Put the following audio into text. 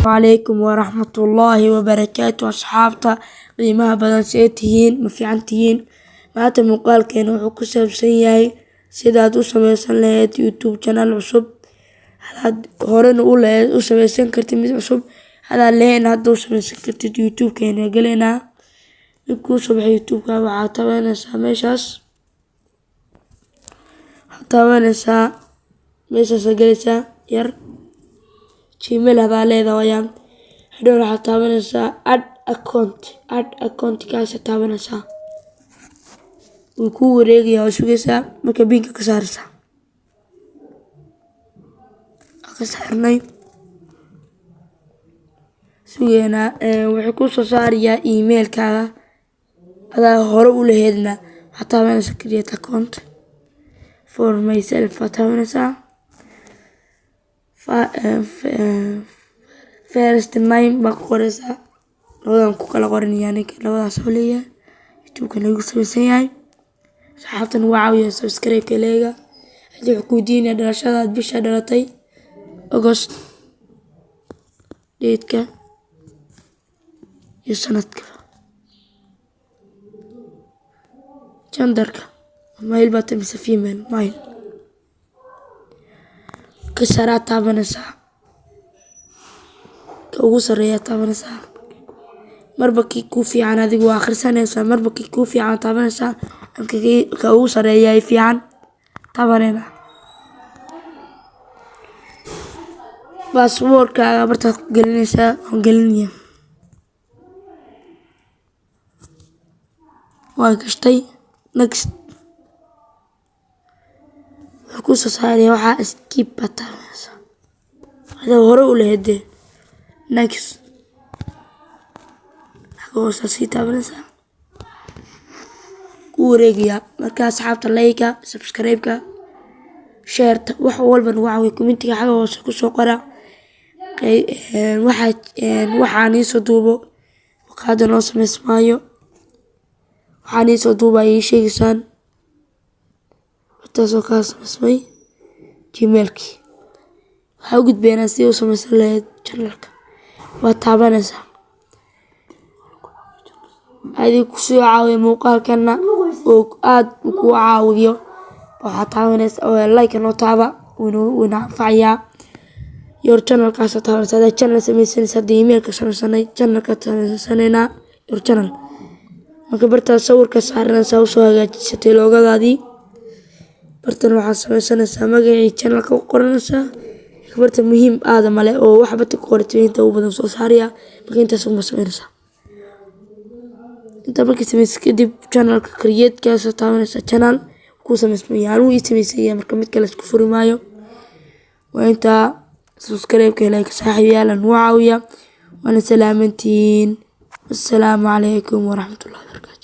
Calaykum waraxmatullaahi wabarakaatu. Asxaabta qiimaha badan, see tihiin? Ma fiican tihiin? Maanta muuqaalkeena wuxuu ku saabsan yahay sidaad u sameysan lahayd YouTube channel cusub. Hadaad horena u lahayd, u sameysan kartid mid cusub. Hadaad lahayn, hadda u sameysan kartid. YouTube-keena galeynaa. Markuu soo baxay YouTube-ka, waxaad taabanaysaa meeshaas, waxaad taabanaysaa meeshaas, galaysaa yar Gmail hadaa leedahay wayaan. Hadhow waxaad taabanaysaa add account. Add account kaasa taabanaysaa, wuu kuu wareegayaa, waa sugaysaa. Marka PIN-ka ka saaraysaa, waa ka saarnay, sugeynaa. Wuxuu kuu soo saarayaa emailkaaga. Adaa hore u laheydna, waxaad taabanaysaa create account for myself waad taabanaysaa. First name baa ku qoraysaa. Labadan ku kala qoranaya aniga, labadaas oo leeyahay YouTube-ka lagu samaysan yahay. Asxaabtan waa caawiya subscribe-ka leega. Hadii wuxuu ku weydiinaya dhalashadaad, bisha dhalatay, August date-ka iyo sanadka. Gender-ka, male baa tahay mise female? Male. Ka saraa taabanaysaa, ka ugu sareeyaa taabanaysaa. Marba kii kuu fiican adigu waa akhrisanaysaa, marba kii kuu fiican taabanaysaa. Ka ugu sareeya fiican taabanayna. Password-kaaga bartaad ku gelinaysaa. Waan gelinaya, waa gashtay. Next. Wuxuu kuu soo saaraya waxaa, skip baad taabanaysaa adaa hore u lahayd dee. Next. Xagga hoosaa sii taabanaysaa, ku wareegayaa. Marka asxaabta, like-ka, subscribe-ka, share-ta, wax walba nagu caawiya. Comment-iga xagga hoose kusoo qora waxaan iisoo duubo. Waqaada noo samaysmaayo, waxaan iisoo duuba ii sheegaysaan. Intaasoo kaa samaysmay Gmailkii, waxaa u gudbeynaa sidii u samaysan lahayd channelka. Waa taabanaysaa. Adiga kusoo caawiya muuqaalkana oo aad kuu caawiyo, waxaa taabanaysaa like noo taaba, wuuna anfacayaa. Your channelkaas taabanaysaa hadaa channel sameysanaysa. Hadda emailka sameysanay, channelka sameysanaynaa. Your channel. Marka bartaad sawirka saaranaysaa, usoo hagaajisatay logo-gaadii. Bartan waxaad sameysanaysaa magacii channelka ku qoranaysaa. Barta muhiim aada male oo wax barta ku qoratay inta ugu badan soo saaraya. Marka intaas uma sameynaysaa. Inta markii sameysa kadib, channelka create-kaas taabanaysaa. Channel ku sameysmaya, anuu ii sameysaya. Marka mid kale isku furi maayo. Waa intaa. Subscribe-ka, like, saaxiibayaal, nagu caawiya. Waana salaamantihiin. Wassalaamu calaykum waraxmatullahi wabarakaatu.